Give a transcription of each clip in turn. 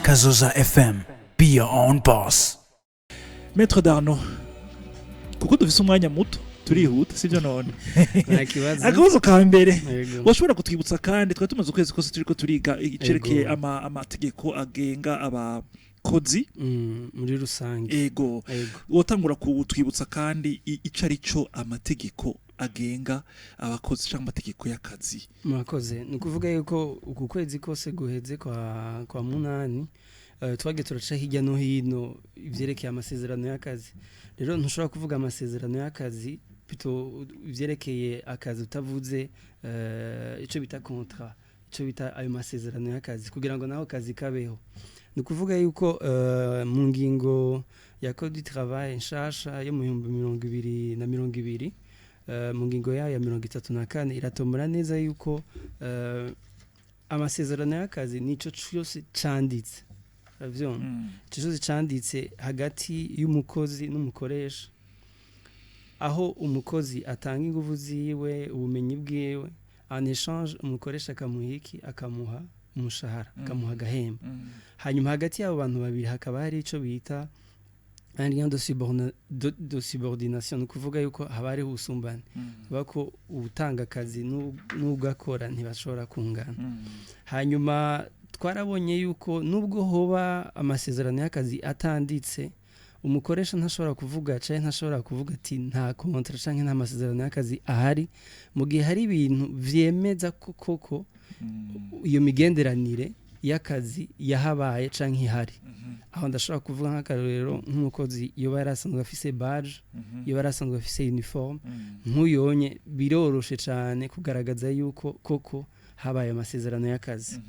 Kazoza FM. Be your own boss. Maître Darno, kuko dufise umwanya muto, turihuta, sibyo none? Nta kibazo. Akabazo ka mbere, Yego. washobora kutwibutsa kandi twari tumaze ukwezi kose turiko turiga icerekeye amategeko agenga abakozi Muri rusange. Ego. Yego. Wotangura kutwibutsa kandi ico ari cyo amategeko agenga abakozi cyangwa amategeko y'akazi? Murakoze. Ni ukuvuga yuko uku kwezi kose guheze kwa munani, twagiye turaca hirya no hino ivyerekeye amasezerano y'akazi. Rero ntushobora kuvuga amasezerano y'akazi, plutôt ivyerekeye akazi, utavuze ico bita contrat, ico bita ayo masezerano y'akazi kugira ngo naho kazi kabeho. Ni ukuvuga yuko mu ngingo ya Code du travail nshasha yo mu 2020, mu ngingo yayo ya 34, iratombora neza yuko amasezerano y'akazi nico cyose canditse, uravyumva, ico cyose canditse hagati y'umukozi n'umukoresha, aho umukozi atanga inguvu ziwe, ubumenyi bwiwe, en échange umukoresha akamuha iki? Akamuha umushahara, akamuha agahembo. Hanyuma hagati y'abo bantu babiri hakaba hari ico bita un lien de subordination. Ni ukuvuga yuko haba hariho ubusumbane, kuvuga ko utanga akazi n'ugakora ntibashobora kungana. Hanyuma twarabonye yuko nubwo hoba amasezerano y'akazi atanditse, umukoresha ntashobora kuvuga canke ntashobora kuvuga ati nta contrat canke nta masezerano y'akazi ahari, mu gihe hari ibintu vyemeza ko koko iyo migenderanire y'akazi yahabaye canke ihari. Aho ndashobora kuvuga nk'akarorero nk'umukozi yoba yarasanzwe afise badge, yoba yarasanzwe afise uniforme, nk'uyonye biroroshe cane kugaragaza yuko koko habaye amasezerano y'akazi.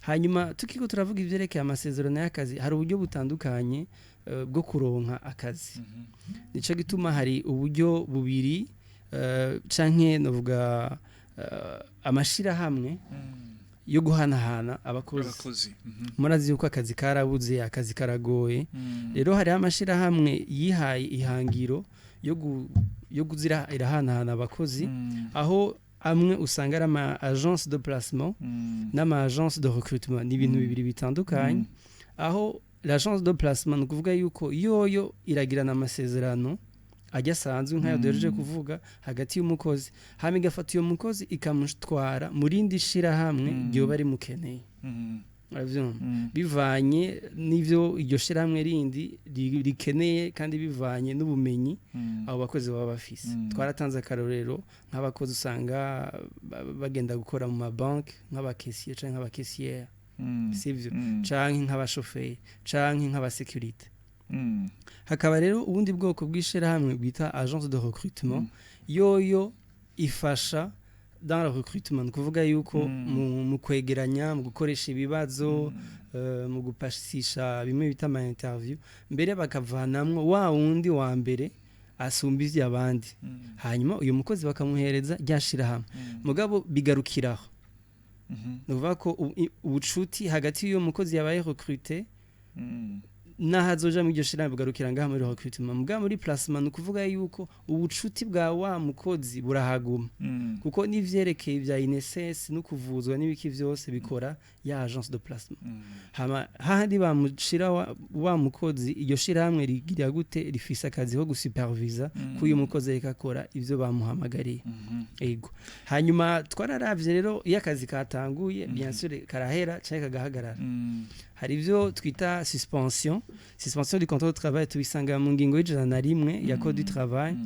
Hanyuma tukiko turavuga ivyerekeye amasezerano y'akazi, hari uburyo butandukanye bwo kuronka akazi. Nico gituma hari uburyo bubiri, canke novuga amashirahamwe yo guhanahana abakozi. Abakozi. Murazi yuko akazi karabuze, akazi karagoye. Rero hariho amashirahamwe yihaye ihangiro yo kuzira irahanahana abakozi, aho amwe usanga ari ama agence de placement n'ama agence de recrutement. Ni ibintu bibiri bitandukanye. Aho l'agence de placement, ni ukuvuga yuko yoyo iragirana amasezerano ajya asanzwe nk'ayo duhejeje kuvuga hagati y'umukozi, hama igafata uyo mukozi ikamutwara mu rindi shirahamwe ryoba rimukeneye, uravyumva, bivanye n'ivyo iryo shirahamwe rindi rikeneye kandi bivanye n'ubumenyi abo bakozi baba bafise. Twaratanze akarorero nk'abakozi usanga bagenda gukora mu mabanki nk'aba caissier canke nk'aba caissière, sivyo, canke nk'abashoferi canke nk'abasécurité. Hakaba rero ubundi bwoko bw'ishirahamwe bwita agence de recrutement. Yoyo ifasha dans le recrutement, ni ukuvuga yuko mu kwegeranya, mu gukoresha ibibazo, mu gupasisha bimwe bita ama interview, mbere bakavanamwo wa wundi wa mbere asumba ivyo abandi, hanyuma uyu mukozi bakamuhereza rya shirahamwe. Mugabo bigarukiraho. Ni ukuvuga ko ubucuti hagati y'uwo mukozi yabaye recruté n'aho azoja muri iryo shirahamwe bugarukira ngaha muri recrutement. Mugabo muri placement, ni ukuvuga yuko ubucuti bwa wa mukozi burahaguma, kuko n'ivyerekeye vya INSS no kuvuzwa n'ibiki vyose bikora ya agence de placement. Hama hahandi bamushira wa mukozi, iryo shirahamwe rigira gute? Rifise akazi ko gusupervisa ko uyu mukozi ariko akora ivyo bamuhamagariye. Ego. Hanyuma twararavye rero, iyo akazi katanguye, bien sûr karahera canke kagahagarara. Hari ivyo twita suspension du contrat de travail, tubisanga mu ngingo y'101 ya Code du travail.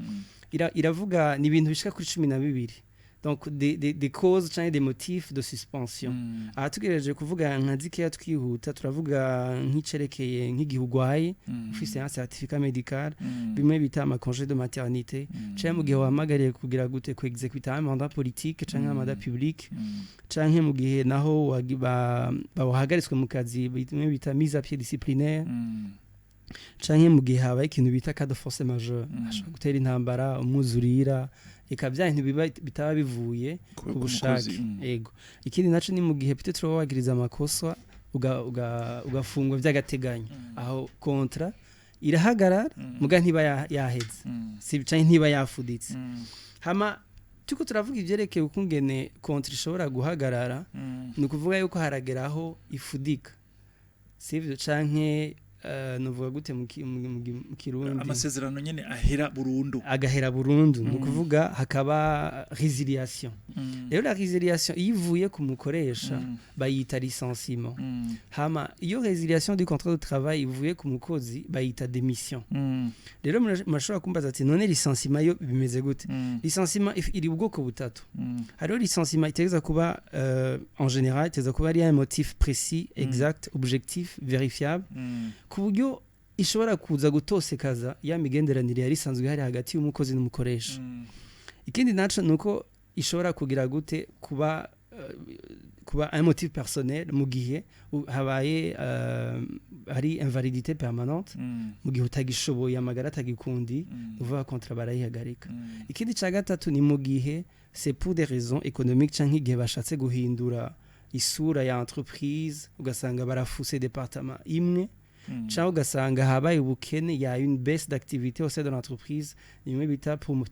Iravuga ni ibintu bishika kuri 12, donc des causes canke des motifs de suspension. Aha tugerageje kuvuga nka zikeya twihuta, turavuga nk'icerekeye nk'igihe ugwaye, ufise un certificat médical, bimwe bita ama congé de maternité, canke mu gihe wahamagariye kugira gute, ku exécuter un mandat politique canke un mandat public, canke mu gihe naho bahagaritswe mu kazi, bimwe bita mise à pied disciplinaire, canke mu gihe habaye ikintu bita cas de force majeure, hashobora gutera intambara, umwuzurira, eka bya bintu biba bitaba bivuye ku bushake. Ego. Ikindi naco ni mu gihe peut-être wowe wagiriza amakosa ugafungwa vy'agateganyo. Aho contrat irahagarara, muga ntiba yaheze, si canke ntiba yafuditse. Hama turiko turavuga ivyerekeye ukungene contrat ishobora guhagarara, ni ukuvuga yuko haragera aho ifudika. Sivyo? Canke nuvuga gute mu Kirundi? Amasezerano nyene ahera burundu. Agahera burundu, ni ukuvuga hakaba résiliation. Rero la résiliation iyo ivuye ku mukoresha bayita licenciement. Hama iyo résiliation du contrat de travail ivuye ku mukozi bayita démission. Rero murashobora kumbaza ati: "None licenciement yo bimeze gute?" Licenciement iri ubwoko butatu. Hariho licenciement itegereza kuba en général itegereza kuba ari un motif précis, exact, objectif, vérifiable, ku buryo ishobora kuza gutosekaza ya migenderanire yari isanzwe ihari hagati y'umukozi n'umukoresha. Ikindi naco ni uko ishobora kugira gute, kuba un motif personnel mu gihe habaye hari invalidité permanente, mu gihe utagishoboye, amagara atagikundi, uvuga contrat barayihagarika. Ikindi ca gatatu ni mu gihe c'est pour des raisons économiques canke igihe bashatse guhindura isura ya entreprise, ugasanga barafuse département imwe, cyangwa ugasanga habaye ubukene, ya une baisse d'activité au sein de l'entreprise, ni bimwe bita pour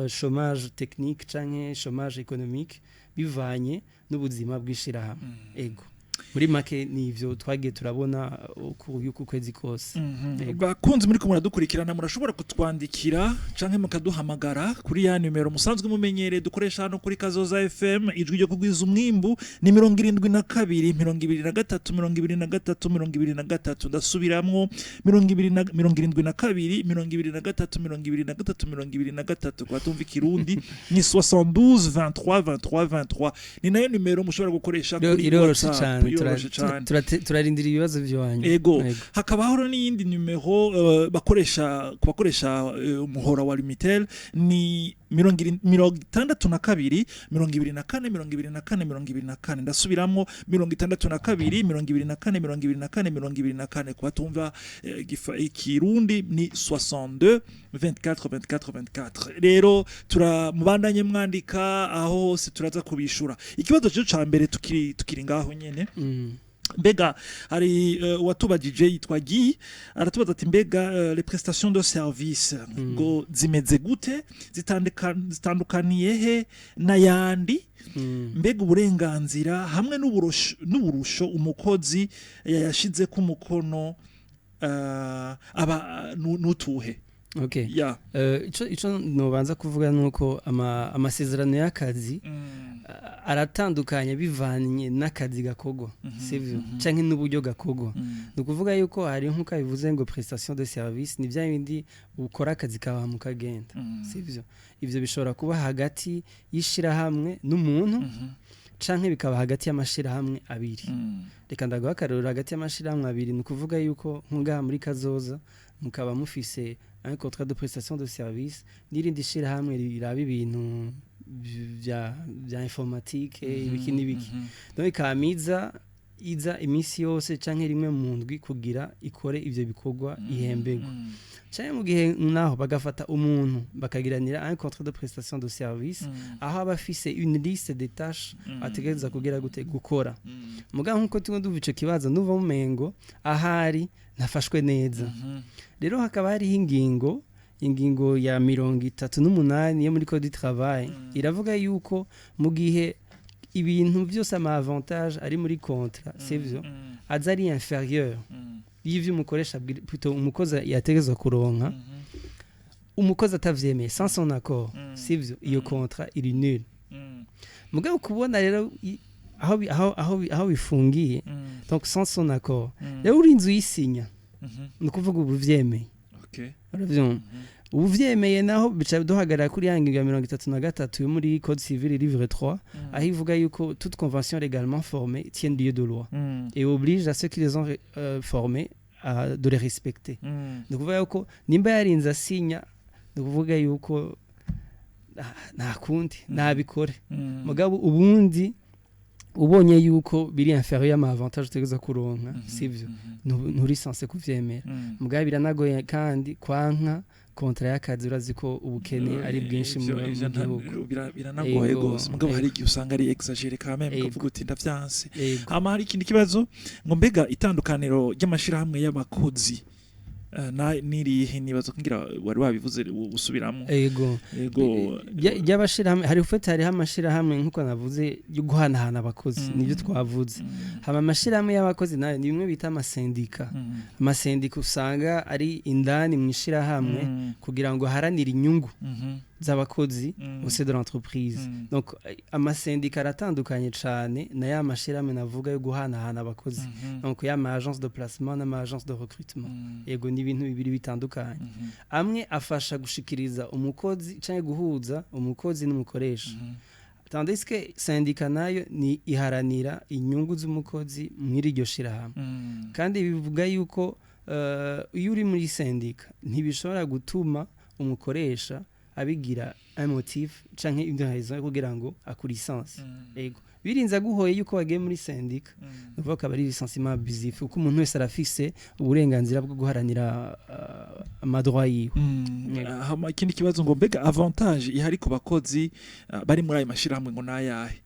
chômage technique canke chômage économique, bivanye n'ubuzima bw'ishirahamwe. Ego, muri make ni ivyo twagiye turabona uku y'uku kwezi kose. Yego. Bakunzi muri ko muradukurikirana, murashobora kutwandikira canke mukaduhamagara kuri ya nimero musanzwe mumenyereye dukoresha hano kuri Kazoza FM, ijwi ryo kugwiza umwimbu. Ni 72 23 23 23. Ndasubiramwo: mirongo ibiri na 72 23 23 23. Ku batumva Ikirundi ni 72 23 23 23. Ni nayo nimero mushobora gukoresha kuri Iroroshe WhatsApp. cane. Iroroshe cane. Turarindira ibibazo vyanyu. Ego. Hakabaho n'iyindi nimero bakoresha ku bakoresha umuhora wa Lumitel, ni 62 24 24 24. Ndasubiramwo: 62 24 24 24. Ku batumva Ikirundi ni 62 24 24 24. Rero turamubandanye mwandika aho hose, turaza kubishura. Ikibazo cyo ca mbere, tukiri ngaho nyene, mbega hari uwatubajije yitwa Guy, aratubaza ati: "Mbega les prestations de service ngo zimeze gute? Zitandukaniye he n'ayandi? Mbega uburenganzira hamwe n'uburusho umukozi yayashize ku mukono aba nutuhe?" Okay. Ya. Ico nobanza kuvuga nuko amasezerano y'akazi aratandukanye bivanye n'akazi gakogwa, sivyo, canke n'uburyo gakogwa. Ni ukuvuga yuko hari, nk'uko bivuze ngo prestation de service, ni bya bindi ukora akazi kawe mukagenda, sivyo? Ivyo bishobora kuba hagati y'ishirahamwe n'umuntu, canke bikaba hagati y'amashirahamwe abiri. Reka ndaguha akarorero. Hagati y'amashirahamwe abiri, ni ukuvuga yuko nk'ungaha muri Kazoza mukaba mufise un contrat de prestation de service n'irindi shirahamwe riraba ibintu vya informatique, ibiki n'ibiki, donc ikamiza iza iminsi yose canke rimwe mu ndwi kugira ikore ivyo bikorwa ihemberwa, canke mu gihe naho bagafata umuntu bakagiranira un contrat de prestation de service, aho aba afise une liste de tâches ategereza kugira gute, gukora. Mugabo nkuko turiko ndumva ico kibazo, ndumva mumengo ahari ntafashwe neza. Rero hakaba hariho ingingo ya 38 yo muri code du travail, iravuga yuko mu gihe ibintu byose, ama avantage ari muri contrat, sivyo, aza ari inférieur y'ivyo umukoresha plutôt umukozi yategerezwa kuronka, umukozi atavyemeye, sans son accord, sivyo, iyo contrat iri nul. Mugabo kubona rero aho bifungiye, donc sans son accord, rero urinze uyisinya, ni ukuvuga ubu uvyemeye. Uravyumva, ubu uvyemeye naho bica duhagarara kuri ya ngingo ya 33 yo muri code civil livre 3, aho ivuga yuko toute convention légalement formée tient lieu de loi et oblige à ceux qui les ont formées à de les respecter. Ni ukuvuga yuko nimba yarinze asinya, ni ukuvuga yuko nta kundi nabikore. Mugabo ubundi ubonye yuko biri inférieur y'ama avantage utegereza kuronka, sivyo, nturi censé kuvyemera. Mugabo biranagoye kandi kwanka contrat y'akazi, urazi ko ubukene ari bwinshi mu Ivyo gihugu. Biranagoye Ego, gose, mugabo hari ego. igihe usanga ari exagéré quand même, Ego. ukavuga uti: "Ndavyanse." Ego. Hama hari ikindi kibazo ngo: "Mbega itandukaniro ry'amashirahamwe y'abakozi Nirihe nibaza ko ngira wari wabivuze, usubiramo. Ego. Ego. Ry'abashirahamwe hari ufite, hariho amashirahamwe nk'uko navuze yo guhanahana abakozi, nibyo twavuze. Hama amashirahamwe y'abakozi nayo ni bimwe bita amasendika. Amasendika usanga ari indani mu ishirahamwe kugira ngo aharanire inyungu z'abakozi au sein de l'entreprise. Donc amasendika aratandukanye cane na ya mashirahamwe navuga yo guhanahana abakozi, donc ya ma agence de placement n'ama agence de recrutement. Yego, ni ibintu bibiri bitandukanye. Amwe afasha gushikiriza umukozi canke guhuza umukozi n'umukoresha, tandis que syndicat nayo ni iharanira inyungu z'umukozi muri iryo shirahamwe. Kandi bivuga yuko iyo uri muri syndicat ntibishobora gutuma umukoresha abigira un motif canke une raison kugira ngo aku licencie. Ego, birinze aguhoye yuko wagiye muri syndicat, nuvuga ko aba ari licenciement abusif, kuko umuntu wese arafise uburenganzira bwo guharanira ama droits yiwe. Yego. Hama ikindi kibazo ngo mbega avantage ihari ku bakozi bari muri ayo mashirahamwe ngo nayahe?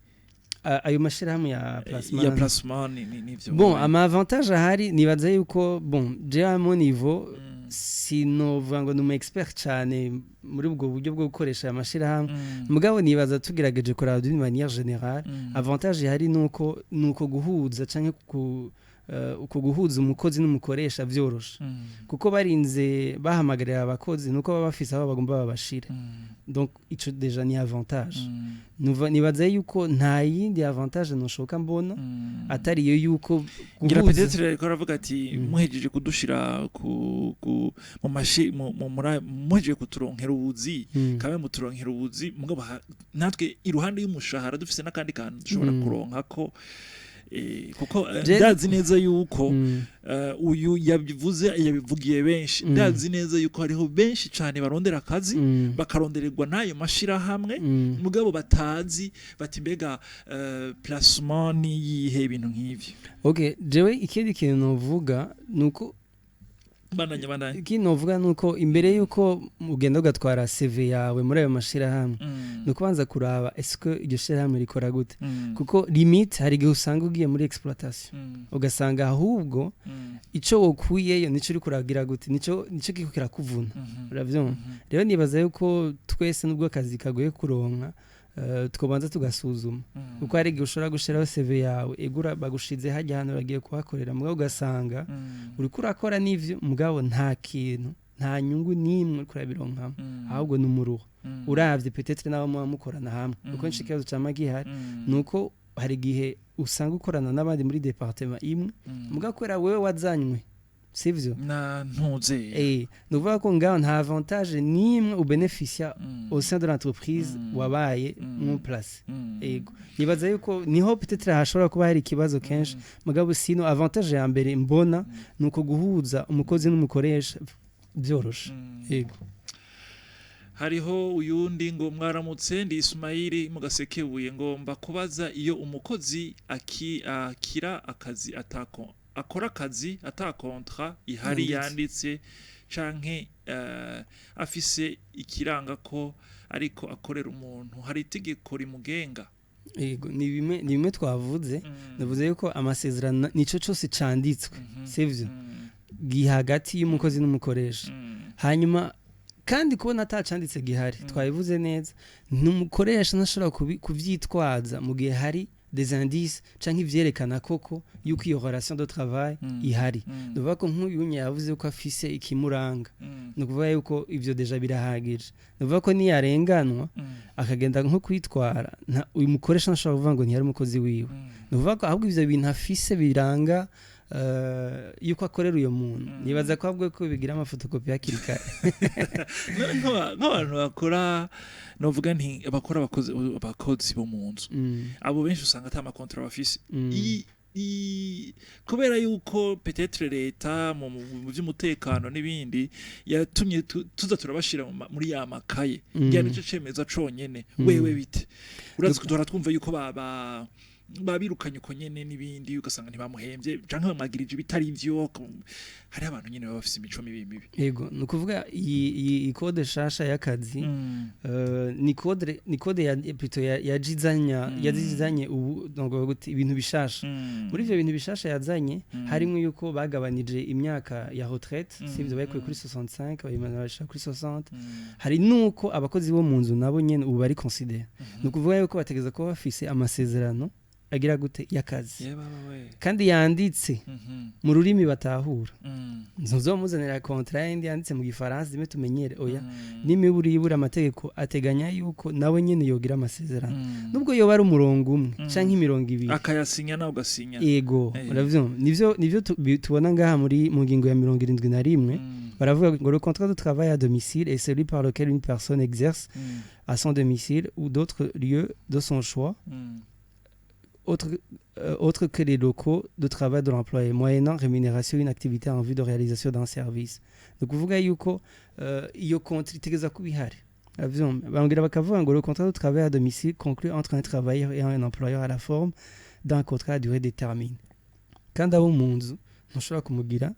Ayo mashirahamwe ya placement? Ya placement nivyo. Bon, ama avantage ahari, nibaza yuko, bon, je à mon niveau sinovuga ngo ni umu expert cyane muri ubwo buryo bwo gukoresha aya mashirahamwe, mugabo nibaza tugerageje kuraba d'une manière générale, avantage ihari nuko guhuza canke uko guhuza umukozi n'umukoresha vyoroshe, kuko barinze bahamagarira abakozi nuko baba bafise aho bagomba babashire. Donc ico déjà ni avantage. Nibaza yuko nta yindi avantage noshoka mbona atari iyo yuko ngira guhuza. Peut-être ariko aravuga ati muhejeje kudushira ku mu mashi mu mu- muri muhejeje kuturonkera ubuzi, kabe muturonkera ubuzi, mugabo natwe iruhande y'umushahara dufise n'akandi kantu dushobora kuronka ko kuko ndazi neza yuko uyu yabivuze yabivugiye benshi. Ndazi neza yuko hariho benshi cyane barondera akazi, bakarondererwa n'ayo mashirahamwe, mugabo batazi bati mbega placement ni yihe, ibintu nk'ivyo. Okay, jewe ikindi kintu novuga nuko Bandanya, bandanya. Ikindi novuga nuko imbere yuko ugenda ugatwara CV yawe muri ayo mashirahamwe, ni ukubanza kuraba est-ce que iryo shirahamwe rikora gute, kuko limite hari igihe usanga ugiye muri exploitation, ugasanga ahubwo ico wokuyeyo nico uri kuragira gute, nico kiko kirakuvuna. Uravyumva? Rero nibaza yuko twese nubwo akazi kagoye kuronka, twobanza tugasuzuma, kuko hari igihe ushobora gushiraho CV yawe egura bagushize hajya hano bagiye kuhakorera, mugabo ugasanga uriko urakora n'ivyo, mugabo nta kintu, nta nyungu n'imwe uriko urabironkamo, ahubwo ni umuruho. Uravye peut-être n'abo muba mukorana hamwe, kuko nico kibazo cama gihari, nuko hari igihe usanga ukorana n'abandi muri département imwe, mugabo kubera wewe wazanywe, sivyo? Na ntuze. Ni ukuvuga ko ngaho nta avantage n'imwe u bénéficia au sein de l'entreprise wabaye mu place. Ego, nibaza yuko niho peut-être hashobora kuba hari ikibazo kenshi, mugabo sino avantage ya mbere mbona ni uko guhuza umukozi n'umukoresha byoroshe. Ego. Hariho uyundi ngo mwaramutse, ndi Ismaili mu Gasekebuye, ngomba kubaza iyo umukozi akira akazi atako akora akazi ata contrat ihari Yanditse. yanditse canke afise ikiranga ko ariko akorera umuntu, hari itegeko rimugenga? Ego, ni bimwe twavuze. Navuze yuko amasezerano nico cose canditswe, sivyo, hagati y'umukozi n'umukoresha. Hanyuma kandi kubona atacanditse gihari, twabivuze neza, n'umukoresha ntashobora kuvyitwaza mu gihe hari des indices canke ivyerekana koko yuko iyo relation de travail ihari. Ni ukuvuga ko nk'uyu yavuze ko afise ikimuranga, ni ukuvuga yuko ivyo déjà birahagije. Ni ukuvuga ko niyarenganwa akagenda nko kwitwara, uyu mukoresha ntashobora kuvuga ngo ntiyari umukozi wiwe. Ni ukuvuga ko ahubwo ivyo bintu afise biranga yuko akorera uyo muntu, nibaza ko ahubwo ko bigira amafotokopi hakiri kare. None nk'abantu bakora, novuga nti bakora abakozi bo mu nzu, abo benshi usanga ata ma contrats bafise. Kubera yuko peut-être leta mu by'umutekano n'ibindi yatumye tuza turabashira muri ya makaye, ngira nico cemeza conyene. Wewe bite? Urazi duhora twumva yuko ba Babirukanye uko nyene n'ibindi, ugasanga ntibamuhemvye canke bamwagirije ibitari ivyo. Hari abantu nyene baba bafise imico mibi mibi. Yego, ni ukuvuga iyi code shasha y'akazi, ni code ya plutôt yajizanya yazizanye ubu, donc gute, ibintu bishasha. Muri ivyo bintu bishasha yazanye harimo yuko bagabanije imyaka ya retraite, sivyo? Bayikuye kuri 65 bayimanura bashira kuri 60. Hari nuko abakozi bo mu nzu nabo nyene ubu bari considérés. Ni ukuvuga yuko bategeza kuba bafise amasezerano agira gute, y'akazi, Ye baba we. kandi yanditse mu rurimi batahura. Ntuzomuzanira contrat yindi yanditse mu gifaransa zimwe tumenyere, oya. N'imiburi yibura, amategeko ateganya yuko nawe nyene yogira amasezerano, nubwo yoba ari umurongo umwe canke imirongo ibiri. Akayasinya, nawe ugasinya. Ego. Uravyumva, nivyo tubona ngaha muri mu ngingo ya 71. Baravuga ngo le contrat de travail à domicile est celui par lequel une personne exerce à son domicile ou d'autres lieux de son choix, autre que les locaux de travail de l'employé, moyennant rémunération, une activité en vue de réalisation d'un service. Ni ukuvuga yuko iyo contrat itegeza kuba ihari. Uravyumva? Bongera bakavuga ngo le contrat de travail à domicile conclu entre un travailleur et un employeur à la forme d'un contrat à durée déterminée. Kandi abo mu nzu ntushobora kumugira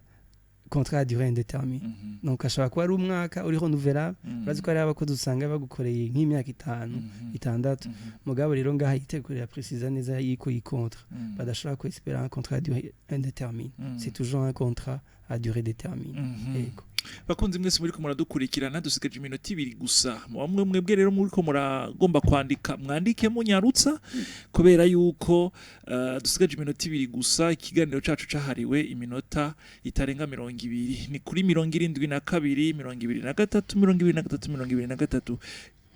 contrat à durée indéterminée. Donc ashobora kuba ari umwaka uri renouvelable. Urazi ko hariho abakozi usanga bagukoreye nk'imyaka 5, 6. Mugabo rero ngaha itegeko riraprécisa neza yuko iyi contrat badashobora kwespérer un contrat à durée indéterminée. C'est toujours un contrat à durée déterminée. Yego. Bakunzi mwese muriko muradukurikirana, dusigaje iminota 2 gusa. Bamwe mwebwe rero muriko muragomba kwandika, mwandike munyarutsa, kubera yuko dusigaje iminota 2 gusa. Ikiganiro cacu cahariwe iminota itarenga 20. Ni kuri 72 23 23 23,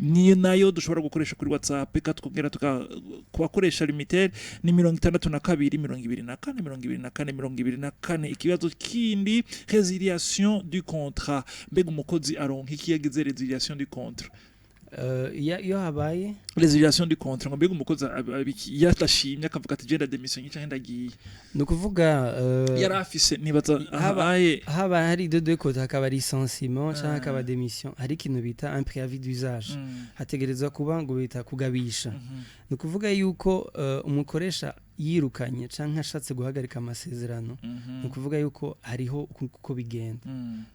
niyo nayo dushobora gukoresha kuri WhatsApp. Reka twongera kubakoresha Lumitel ni 62 24 24 24. Ikibazo kindi, résiliation du contrat: mbega umukozi aronka iki yagize résiliation du contrat? Iyo habaye Résiliation du contrat, ngo mbega umukozi iyo atashimye akavuga ati genda démission canke ndagiye? Ni ukuvuga Yari afise, nibaza, haba ahaye haba hari deux côtés, hakaba licenciement canke hakaba démission, hari ikintu bita un préavis d'usage. Hategerezwa kuba ngo bita kugabisha. Ni ukuvuga yuko umukoresha yirukanye canke ashatse guhagarika amasezerano, ni ukuvuga yuko hariho uko bigenda.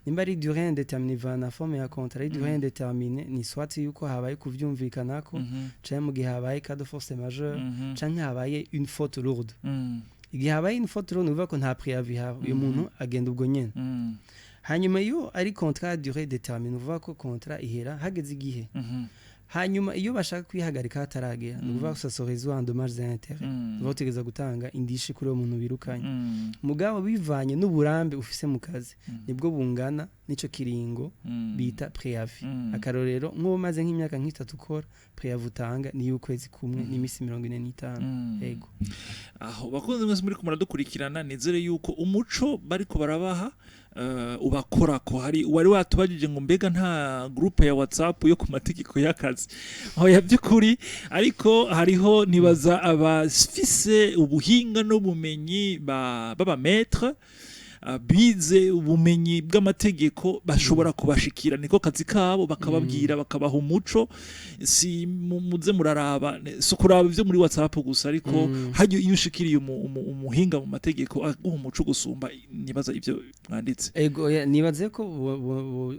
Nimba ari durée indéterminée, ivana na forme ya contrat. Ari durée indéterminée ni soit yuko habaye kuvyumvikanako, canke mu gihe habaye cas de force majeure, canke habaye une faute lourde. Igihe habaye une faute lourde, ni ukuvuga ko nta préavis haba, uyu muntu agenda ubwo nyene. Hanyuma iyo ari contrat à durée déterminée, ni ukuvuga ko contrat ihera hageze igihe. Hanyuma iyo bashaka kwihagarika hataragera, ni ukuvuga ko ça se résout en dommages et intérêts. Uba utegereza gutanga indishi kuri uwo muntu wirukanye. Mugabo bivanye n'uburambe ufise mu kazi, nibwo bungana n'ico kiringo bita préavis. Akarorero, nk'uwo umaze nk'imyaka nk'itatu ukora, préavis utanga ni y'ukwezi kumwe n'iminsi 45. Yego. Aho bakunze mwese muri muradukurikirana, nizere yuko umuco bariko barabaha ubakorako. Hari wari watubajije ngo mbega nta groupe ya WhatsApp yo ku mategeko y'akazi? Aho ya by'ukuri, ariko hariho, nibaza, abafise ubuhinga n'ubumenyi baba maître bize ubumenyi bw'amategeko bashobora kubashikira, niko kazi kabo, bakababwira, bakabaha umuco. Si muze muraraba, si kuraba ibyo muri WhatsApp gusa, ariko hajya iyo ushikiriye umuhinga mu mategeko aguha umuco gusumba, nibaza, ibyo mwanditse. Ego, oya, nibaze ko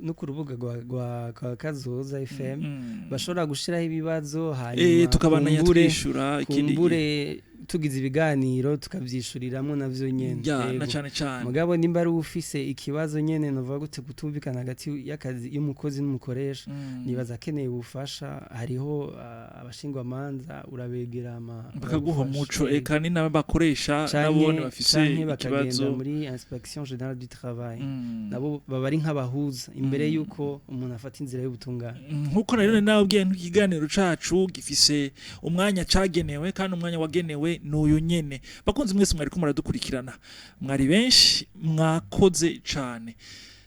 no ku rubuga rwa Kazoza FM bashobora gushiraho ibibazo, hanyuma tukabandanya twishura ikindi gihe. Kumbure tugize ibiganiro tukavyishuriramwo navyo nyene. Ya, na Ego. cane cane. Mugabo nimba ari ufise ikibazo nyene, novuga gute, kutumvikana hagati y'akazi y'umukozi n'umukoresha, nibaza akeneye ubufasha, hariho abashingwamanza, urabegera ama bakaguha bagufasha. umuco. Ego. Eka ni n'abakoresha nabone bafise Canke bakagenda ikibazo muri inspection générale du travail, nabo baba ari nk'abahuza imbere y'uko umuntu afata inzira y'ubutungane. Nkuko rero nababwiye, ikiganiro cacu gifise umwanya cagenewe, kandi umwanya wagenewe n'uyu nyene. Bakunzi mwese mwariko muradukurikirana, mwari benshi, mwakoze cane.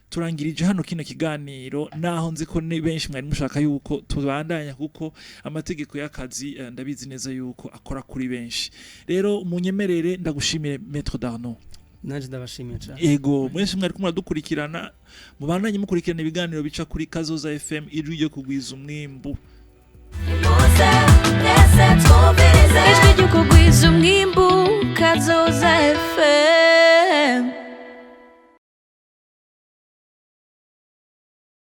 Turangirije hano kino kiganiro, naho nzi ko ni benshi mwari mushaka yuko tubandanya, kuko amategeko y'akazi ndabizi neza yuko akora kuri benshi. Rero munyemerere ndagushimire, Maître Darnaud. Nanje ndabashimiye cane. Ego, mwese mwariko muradukurikirana, mubandanye mukurikirana ibiganiro bica kuri Kazoza FM, ijwi ryo kugwiza umwimbu. Muze mwese twumvirize ijwi.